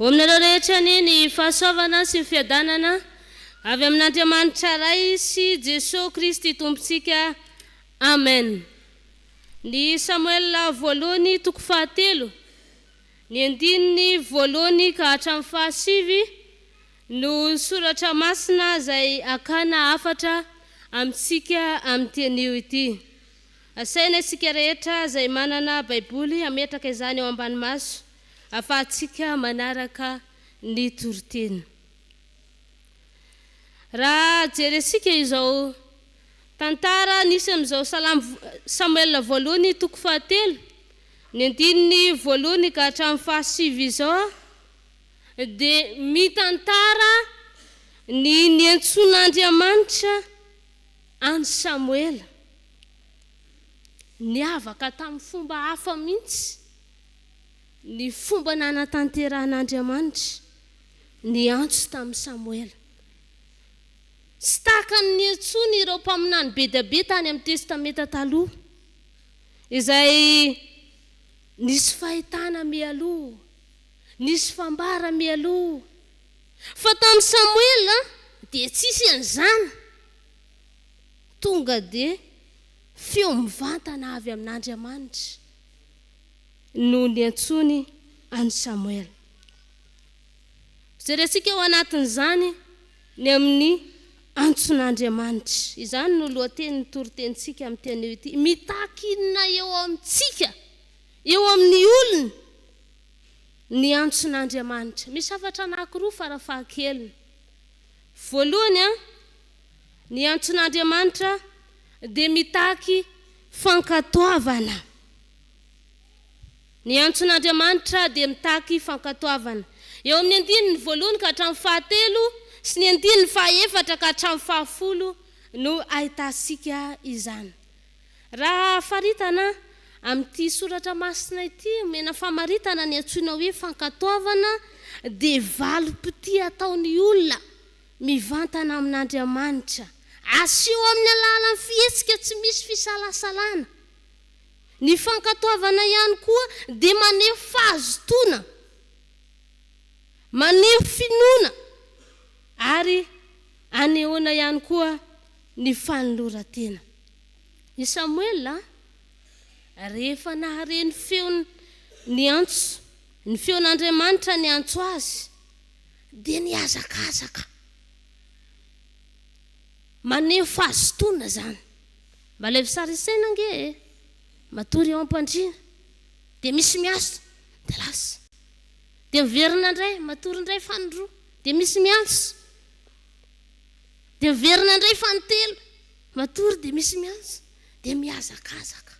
Ho aminareo rehetra anie ny fahasoavana sy ny fiadanana avy amin'Andriamanitra Ray sy Jesoa Kristy Tompontsika. Amen. Ny Samoela voalohany toko fahatelo, ny andininy voalohany ka hatramin'ny fahasivy no soratra masina izay hakana hafatra amintsika amin'ity anio ity. Asaina isika rehetra izay manana Baiboly hametraka izany eo ambany maso ahafahantsika manaraka ny toriteny. Raha jerentsika izao tantara nisy amin'izao Salamo Samoela voalohany toko fahatelo, ny andininy voalohany ka hatramin'ny fahasivy izao dia mitantara ny niantsoan'Andriamanitra an'i Samoela. Niavaka tamin'ny fomba hafa mihitsy ny fomba nanatanterahan'Andriamanitra ny antso tamin'i Samoela. Tsy tahaka ny niantsoany ireo mpaminany be dia be tany amin'ny Testamenta Taloha, izay nisy fahitana mialoha, nisy fambara mialoha. Fa tamin'i Samoela dia tsisy an'izany. Tonga dia feo mivantana avy amin'Andriamanitra no niantsoany an'i Samoela. Jerentsika ao anatin'izany ny amin'ny antson'Andriamanitra. Izany no lohatenin'ny toritenintsika amin'ity anio ity. Mitaky inona eo amintsika, eo amin'ny olona, ny antson'Andriamanitra? Misy hafatra anankiroa farafahakeliny. Voalohany, ny antson'Andriamanitra dia mitaky fankatoavana. Ny antson'Andriamanitra dia mitaky fankatoavana. Eo amin'ny andininy voalohany ka hatramin'ny fahatelo sy ny andininy fahaefatra ka hatramin'ny fahafolo no ahitantsika izany. Raha faritana amin'ity soratra masina ity, omena famaritana ny antsoina hoe fankatoavana dia valim-pitia ataon'ny olona mivantana amin'Andriamanitra. Aseho amin'ny alalan'ny fihetsika tsy misy fisalasalana. Ny fankatoavana ihany koa dia maneho fahazotoana, maneho finoana ary anehoana ihany koa ny fanoloran-tena. I Samoela, rehefa nahare ny feon' niantso, ny feon'Andriamanitra niantso azy, dia nihazakazaka. Maneho fahazotoana izany. Mba alaivo sary an-tsaina ange e! Matory eo am-pandriana, dia misy miasa, dia lasa. Dia miverina indray, matory indray fanindroa, dia misy miantso. Dia miverina indray fanintelo, matory dia misy miantso, dia mihazakazaka.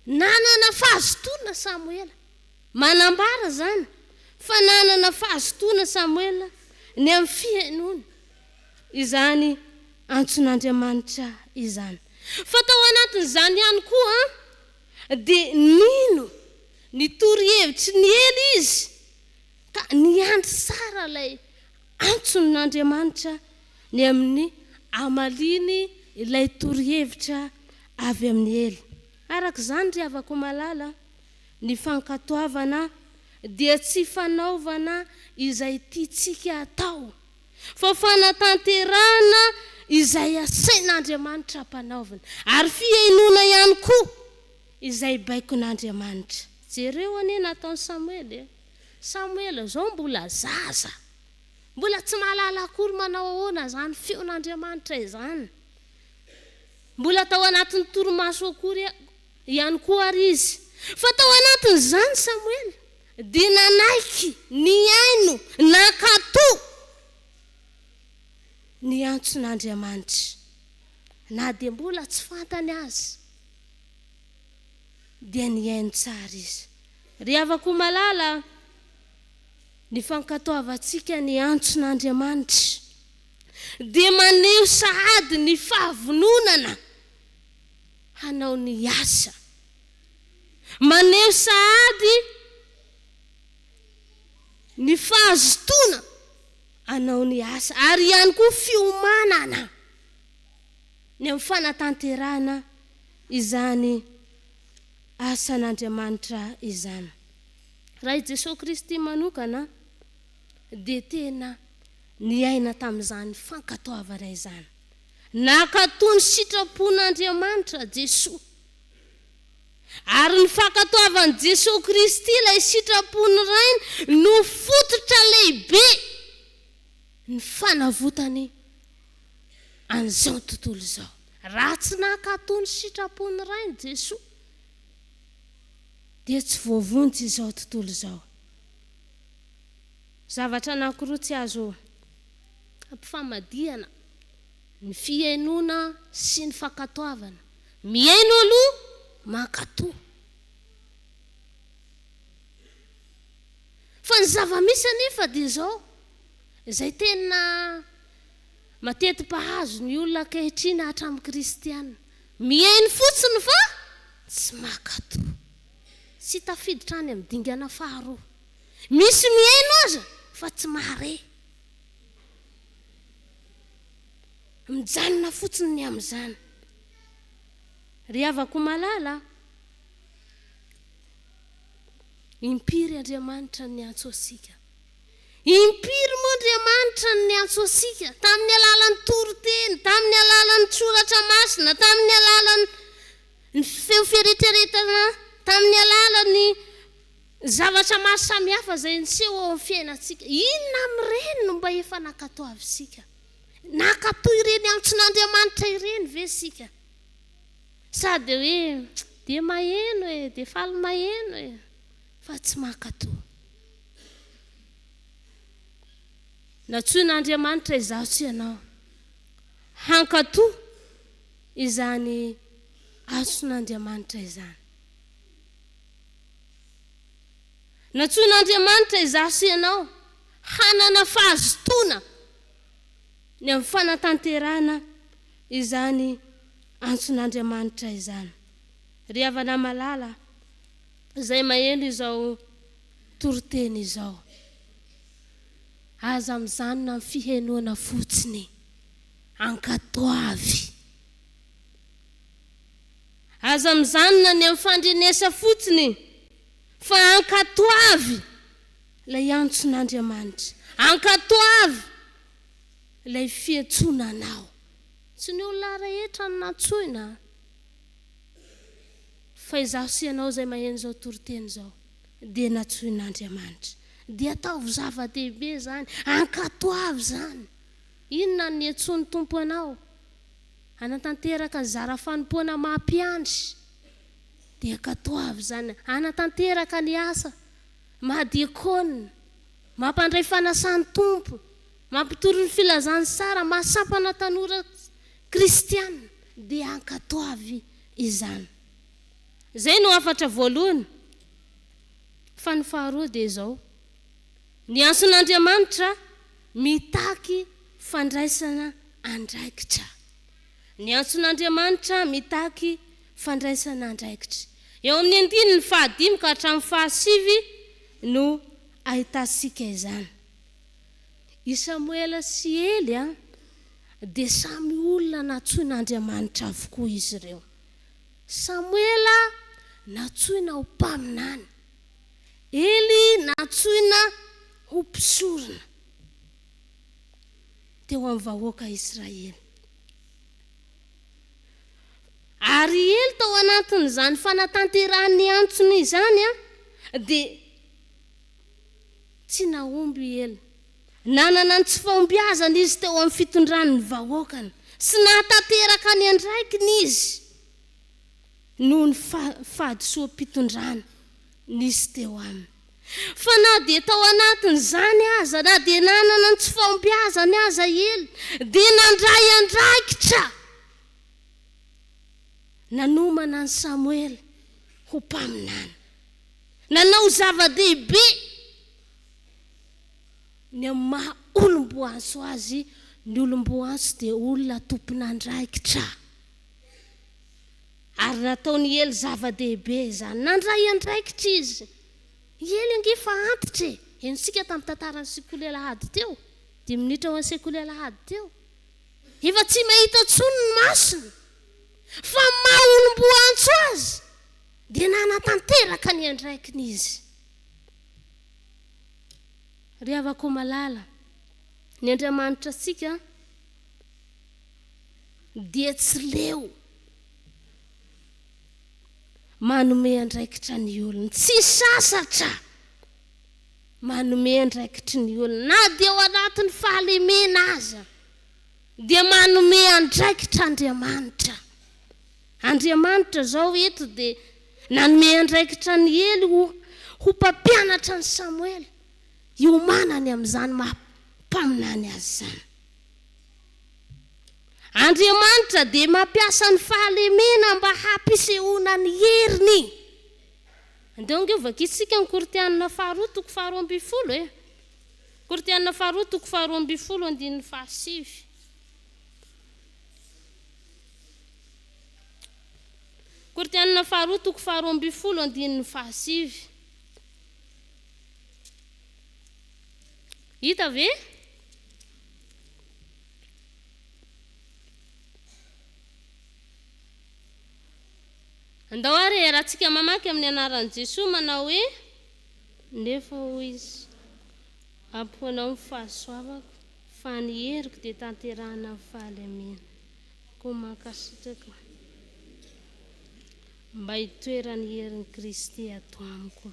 Nanana fahazotoana Samoela. Manambara izany fa nanana fahazotoana Samoela ny amin'ny fihainoana izany antson'Andriamanitra izany. Fa tao anatin'izany ihany koa dia nino ny torohevitry ny ela izy ka niandry tsara ilay antson'Andriamanitra ny amin'ny hamaliany ilay torohevitra avy amin'i Ely. Araka izany ry havako malala, ny fankatoavana dia tsy fanaovana izay tiantsika atao. Fa fanatanterahana izay asain'Andriamanitra ampanaovina, ary fihainoana ihany koa izay baikon'Andriamanitra. Jereo anie nataon'i Samoela e! Samoela izao mbola zaza, mbola tsy mahalala akory manao ahoana izany feon'Andriamanitra izany. Mbola tao anatin'ny torimaso akory ihany koa àry izy. Fa tao anatin'izany Samoela dia nanaiky nihaino, nankatò ny antson'Andriamanitra, na dia mbola tsy fantany aza, dia nihaino tsara izy. Ry havako malala, ny fankatoavantsika ny antson'Andriamanitra dia maneho sahady ny fahavononana hanao ny asa. Maneho sahady ny fahazotoana hanao ny asa ary ihany koa fiomanana ny amin'ny fanatanterahana izany asan'Andriamanitra izany. Raha i Jesoa Kristy manokana dia tena niaina tamin'izany fankatoavana izany. Nankatò ny sitrapon'Andriamanitra Jesoa. Ary ny fankatoavan'i Jesoa Kristy ilay sitrapon'ny Rainy no fototra lehibe ny fanavotany an'izao tontolo izao. Raha tsy nankatò ny sitrapon'ny Rainy Jesoa dia tsy voavonjy izao tontolo izao. Zavatra anankiroa tsy azo ampifamadihana, ny fihainoana sy ny fankatoavana. Mihaino aloha, mankatò. Fa ny zava-misy anefa dia izao, izay tena mateti-pahazo ny olona ankehitriny hatramin'ny kristiana, mihaino fotsiny fa tsy mankatò. Tsy tafiditra any amin'ny dingana faharoa. Misy mihaino aza fa tsy mahare. Mijanona fotsiny ny amin'izany. Ry havako malala a! Impiry Andriamanitra no niantso antsika? Impiry moa Andriamanitra no niantso antsika? Tamin'ny alalan'ny toriteny, tamin'ny alalan'ny soratra masina, tamin'ny alalan'ny feo fieritreretana, tamin'ny alalan'ny zavatra maro samihafa izay niseho ao amin'ny fiainantsika. Inona amin'ireny no mba efa nankatoavintsika? Nankatò ireny antson'Andriamanitra ireny ve isika? Sa dia hoe dia maheno e, dia faly maheno e, fa tsy mankatò? Nantsoin'Andriamanitra izaho sy ianao hankatò izany antson'Andriamanitra izany. Nantsoin'Andriamanitra izaho sy ianao hanana fahazotoana ny amin'ny fanatanterahana izany antson'Andriamanitra izany. Ry havana malala izay maheno izao toriteny izao, aza mijanona amin'ny fihenoana fotsiny, ankatoavy. Aza mijanona ny amin'ny fandrenesa fotsiny fa ankatoavy ilay antson'Andriamanitra. Ankatoavy ilay fiantsoana anao. Tsy ny olona rehetra no nantsoina fa izaho sy ianao izay maheno izao toriteny izao dia nantsoin'Andriamanitra. Dia ataovy zava-dehibe izany, ankatoavy izany. Inona no niantsoan'ny Tompo anao? Hanatanteraka ny zara fanompoana maha mpiandry dia ankatoavy izany. Hanatanteraka ny asa maha diakona, mampandray fanasan'ny Tompo, mampitory ny filazantsara, maha sampana tanora kristiana dia ankatoavy izany. Izay no hafatra voalohany. Fa ny faharoa dia izao, ny antson'Andriamanitra mitaky fandraisana andraikitra. Ny antson'Andriamanitra mitaky fandraisana andraikitra. Eo amin'ny andininy fahadimy ka hatramin'ny fahasivy no ahitantsika izany. I Samoela sy Ely dia samy olona nantsoin'Andriamanitra avokoa izy ireo. Samoela nantsoina ho mpaminany, Ely nantsoina ho mpisorona. Teo amin'ny vahoaka Israely. Ary i Ely tao anatin'izany fanatanterahany ny antsony izany dia tsy nahomby i Ely. Nanana ny tsy fahombiazana izy teo amin'ny fitondrany ny vahoakany. Tsy nahatanteraka ny andraikiny izy noho ny fahadisoam-pitondrana nisy teo aminy. Fa na dia tao anatin'izany aza, na dia nanana ny tsy fahombiazany aza i Ely, dia nandray andraikitra nanomana an'i Samoela ho mpaminany. Nanao zava-dehibe ny amin'ny maha olom-boantso azy, ny olom-boantso dia olona tompon'andraikitra. Ary nataon'i Ely zava-dehibe izany. Nandray andraikitra izy. I Ely ange efa antitra e! Henontsika tamin'ny tantaran'ny sekoly alahady teo, dimy minitra ho an'ny sekoly alahady teo. Efa tsy mahita intsony ny masony. Fa ny maha olom-boantso azy dia nanatanteraka ny andraikiny izy. Ry havako malala, ny Andriamanitra antsika dia tsy leo manome andraikitra ny olony, tsy sasatra manome andraikitry ny olony, na dia ao anatin'ny fahalemena aza dia manome andraikitra Andriamanitra. Andriamanitra izao eto dia nanome andraikitra an'i Ely ho ho mpampianatra an'i Samoela, hiomanany amin'izany maha mpaminany azy izany. Andriamanitra dia mampiasa ny fahalemena mba hampisehoana ny heriny. Andeo ange ho vakintsika ny Korintianina faharoa toko faharoa ambin'ny folo e. Korintianina faharoa toko faharoa ambin'ny folo andininy fahasivy. Korintianina faharoa toko faharoa ambin'ny folo andininy fahasivy. Hita ve? Andao ary hiarahantsika mamaky amin'ny anaran'i Jesoa manao hoe, Nefa hoy Izy, Ampy ho anao ny fahasoavako, fa ny heriko dia tanterahina amin'ny fahalemena. Koa mankasitraka mba hitoeran'ny herin'i Kristy ato amiko.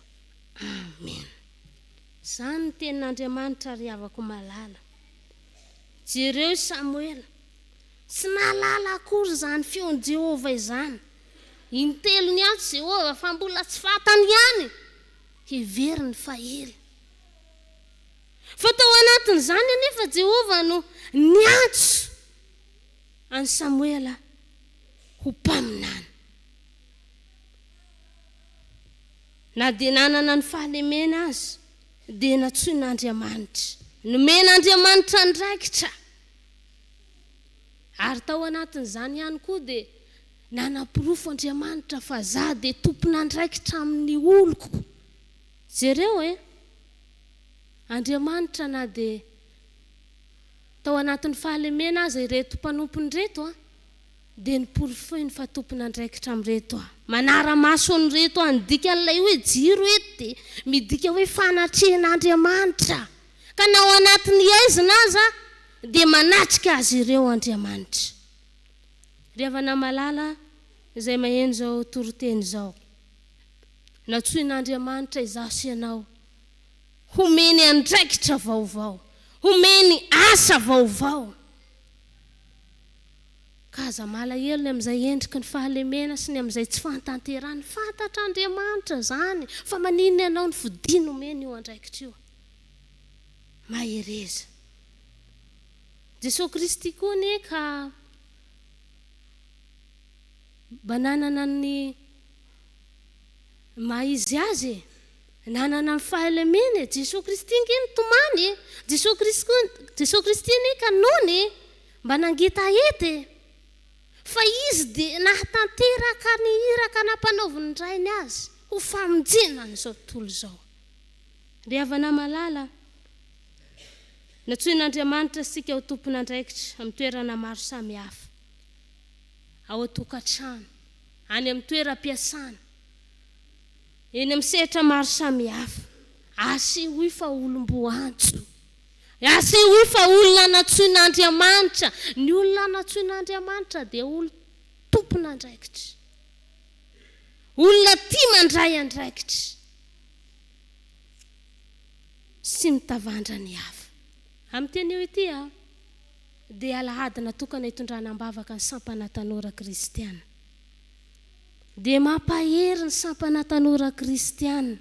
Amena. Izany ny tenin'Andriamanitra ry havako malala. Jereo i Samoela. Tsy nahalala akory izany feon'i Jehovah izany. Intelo niantso Jehovah fa mbola tsy fantany ihany. Heveriny fa ela. Fa tao anatin'izany anefa Jehovah no niantso an'i Samoela ho mpaminany. Na dia nanana ny fahalemena aza, dia nantsoin'Andriamanitra. Nomen'Andriamanitra andraikitra. Ary tao anatin'izany ihany koa dia nanaporofo Andriamanitra fa za dia tompon'andraikitra amin'ny oloko. Jereo e! Andriamanitra na dia tao anatin'ny fahalemena aza ireto mpanompony ireto an, dia noporofoiny fa tompon'andraikitra amin'ireto aho. Manara-maso an'ireto aho. Ny dikan'ilay hoe jiro eto dia midika hoe fanatrehan'Andriamanitra. Ka na ao anatin'ny haizina aza dia manatrika azy ireo Andriamanitra. Ry havana malala izay maheno izao toriteny izao, nantsoin'Andriamanitra izaho sy ianao homeny andraikitra vaovao, homeny asa vaovao. Ka aza malahelo ny amin'izay endriky ny fahalemena sy ny amin'izay tsy fahatanterahana. Fantatr'Andriamanitra izany, fa maninona ianao no fidiny omeny io andraikitra io? Mahereza. Jesoa Kristy koa anie ka mba nanana ny maha izy azy e! Nanana ny fahalemena e! Jesoa Kristy ange nitomany e! Jesoa Kristy koa, Jesoa Kristy anie ka nony e! Mba nangetaheta e! Fa Izy dia nahatanteraka ny iraka nampanaovin'ny Rainy Azy ho famonjena an'izao tontolo izao. Ry havana malala, nantsoin'Andriamanitra isika ho tompon'andraikitra amin'ny toerana maro samihafa, ao an-tokantrano, any amin'ny toeram-piasana, eny amin'ny sehatra maro samihafa. Asehoy fa olom-boantso. Asehoy fa olona nantsoin'Andriamanitra. Ny olona nantsoin'Andriamanitra dia olon-tompon'andraikitra. Olona tia mandray andraikitra sy mitavandra ny hafa. Amin'ity anio ity dia alahady natokana hitondrana am-bavaka ny sampana tanora kristiana. Dia mampahery ny sampana tanora kristiana.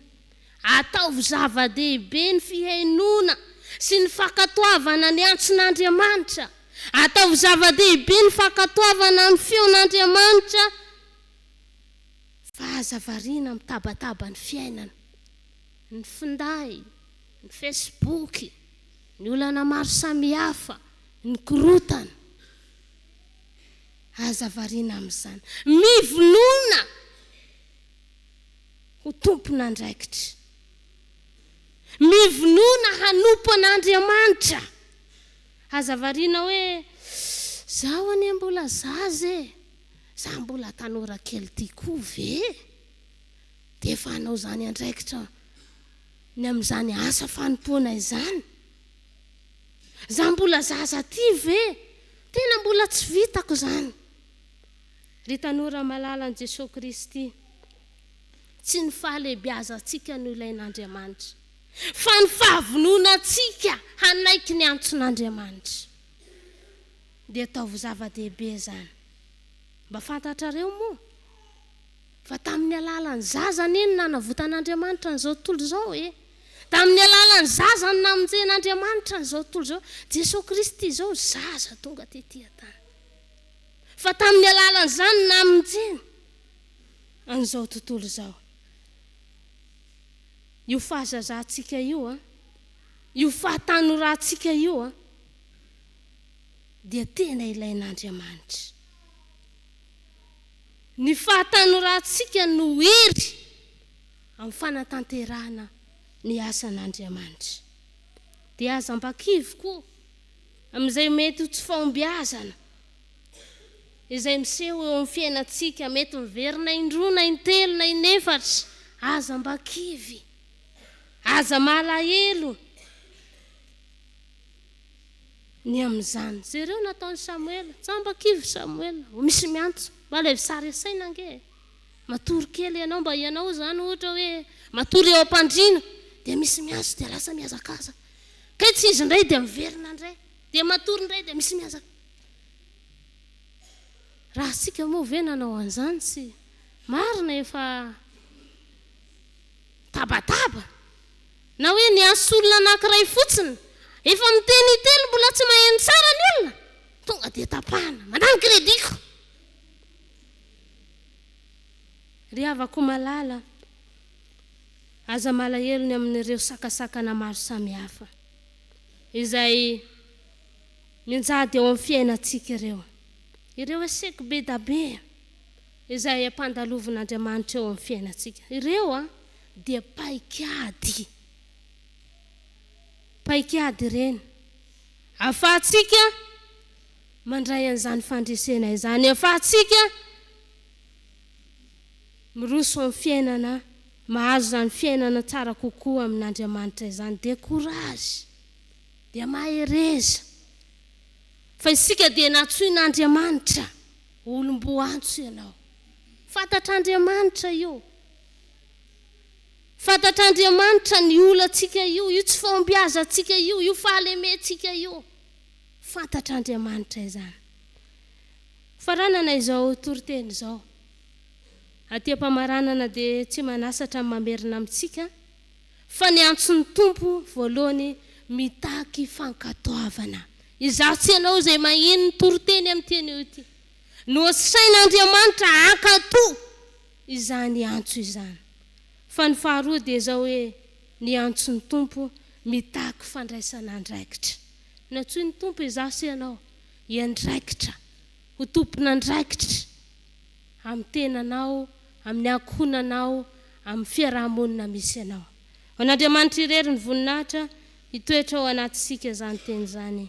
Ataovy zava-dehibe ny fihainoana sy ny fankatoavana ny antson'Andriamanitra. Ataovy zava-dehibe ny fankatoavana ny feon'Andriamanitra fa aza variana mitabataba ny fiainana, ny finday, ny facebook, ny olana maro samihafa, ny korontana. Aza variana amin'izany. Mivonona ho tompon'andraikitra. Mivonona hanompo an'Andriamanitra. Aza variana hoe, Izaho anie mbola zaza e! Izaho mbola tanora kely ity koa ve? Dia efa hanao izany andraikitra. Ny amin'izany asa fanompoana izany. Za mbola zaza aty ve? Tena mbola tsy vitako izany. Ry tanora malalan'i Jesoa Kristy, tsy ny fahalehibiazantsika no ilain'Andriamanitra, fa ny fahavononantsika hanaiky ny antson'Andriamanitra. Dia ataovy zava-dehibe izany. Mba fantatrareo moa fa tamin'ny alalan'ny zaza anie no nanavotan'Andriamanitra an'izao tontolo izao e! Tamin'ny alalan'ny zaza no namonjen'Andriamanitra an'izao tontolo izao. Jesoa Kristy izao zaza tonga tety an-tany. Fa tamin'ny alalan'izany no namonjeny an'izao tontolo izao. Io fahazazantsika io an, io fahatanorantsika io an, dia tena ilain'Andriamanitra. Ny fahatanorantsika no hery amin'ny fanatanterahana ny asan'Andriamanitra. Dia aza mba kivy koa amin'izay mety ho tsy fahombiazana izay miseho eo amin'ny fiainantsika, mety miverina indroa na intelo na inefatra, aza mba kivy, aza malahelo ny amin'izany. Jereo nataon'i Samoela, tsa mba kivy Samoela, misy miantso, mba alaivo sary an-tsaina ange e! Matory kely ianao, mba ianao izany ohatra hoe matory eo am-pandriana dia misy miantso dia lasa mihazakazaka. Kay tsy izy indray dia miverina indray, dia matory indray dia misy mihazakazaka. Raha isika moa ve nanao an'izany tsy marina efa tabataba na hoe niantso olona anankiray fotsiny efa miteny intelo mbola tsy maheno tsara ny olona tonga dia tapahana mandany crédit-ko. Ry havako malala, aza malahelo ny amin'ireo sakasakana maro samihafa izay mianjady eo amin'ny fiainantsika ireo. Ireo eseko be da be izay ampandalovin'Andriamanitra eo amin'ny fiainantsika. Ireo dia paikady. Paikady ireny. Ahafahantsika mandray an'izany fandresena izany. Ahafahantsika miroso amin'ny fiainana, mahazo izany fiainana tsara kokoa amin'Andriamanitra izany. Dia courage, dia mahereza, fa isika dia nantsoin'Andriamanitra, olom-boantso ianao. Fantatr'Andriamanitra io. Fantatr'Andriamanitra ny olantsika io, io tsy fahombiazantsika io, io fahalementsika io. Fantatr'Andriamanitra izany. Faranana izao toriteny izao. Aty am-pamaranana dia tsy manasatra ny mamerina amintsika fa ny antson'ny Tompo voalohany mitaky fankatoavana. Izaho tsy ianao izay maheno ny toriteny amin'ity anio ity. Nosain'Andriamanitra hankatò izany antso izany. Fa ny faharoa dia izao hoe ny antson'ny Tompo mitaky fandraisana andraikitra. Nantsoin'ny Tompo izaho sy ianao hiandraikitra, ho tompon'andraikitra amin'ny tenanao, amin'ny ankohonanao, amin'ny fiaraha-monina misy anao. Ho an'Andriamanitra irery ny voninahitra, hitoetra ao anatintsika izany teny izany.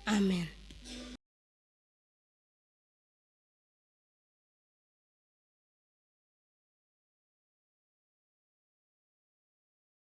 Amen.